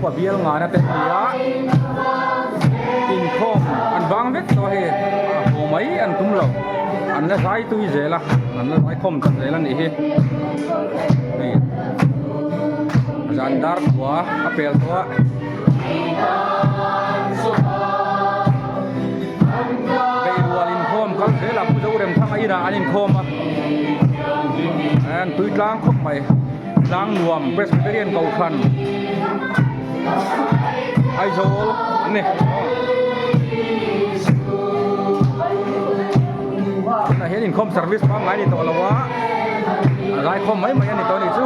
Upa bial ngana te an ni a inkhawm an vang vek tawh a hei a haw mai an tum lo an la zai tui zel a an la zai khawm tak zel a nih hi hei zan dar khua a pel tawh a. Beirual inkhawm kal zel a Pu Zoremthanga inah an inkhawm a an tui tlang khawp mai tlang nuam Presbyterian Kohhran Aizawl an ni tunah hian inkhawm service pangngai a ni tawh lo a a zaikhawm mai mai a ni tawh a nih chu.